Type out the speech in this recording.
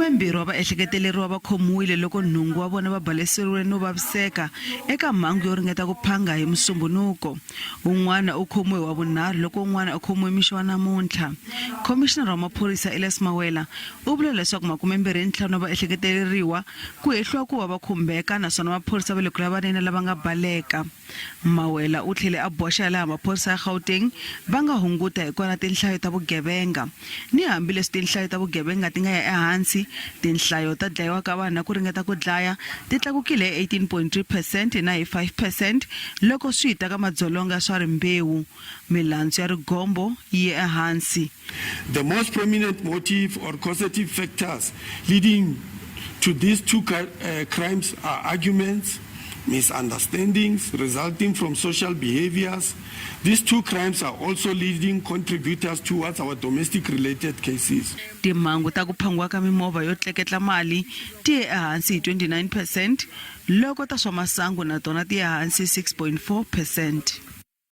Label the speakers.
Speaker 1: 12 wa vaehleketeleriwa va khomiwile loko nhungu wa vona va baleseriwile no vaviseka eka mhangu yo ringeta ku phanga hi Musumbhunuko. Un'wana u khomiwe hi Wavunharhu loko un'wana a khomiwe mixo wa namuntlha. Khomixinara wa maphorisa Elias Mawela u vule leswaku 25 wa vaehleketeleriwa ku hehliwa ku va va khumbeka naswona maphorisa va le ku lavaneni na lava nga baleka. Mawela u tlhele a boxa hilaha maphorisa ya Gauteng va nga hunguta hi kona tinhlayo ta vugevenga. Ni hambi leswi tinhlayo ta vugevenga ti nga ya ehansi, tinhlayo ta dlayiwa ka vanhu na ku ringeta ku dlaya ti tlakukile hi 18.3 percent na hi 5 percent loko swi ta ka madzolonga ya swa rimbewu. Milandzu ya rigombo yi ye ehansi.
Speaker 2: The most prominent motive or causative factors leading to these two crimes are arguments, misunderstandings resulting from social behaviors. These two crimes are also leading contributors towards our domestic related cases.
Speaker 1: Timhangu ta ku phangiwa ka mimovha yo tleketla mali ti ye ehansi hi 29 percent, loko ta swa masangu na tona ti ye hansi 6.4 percent.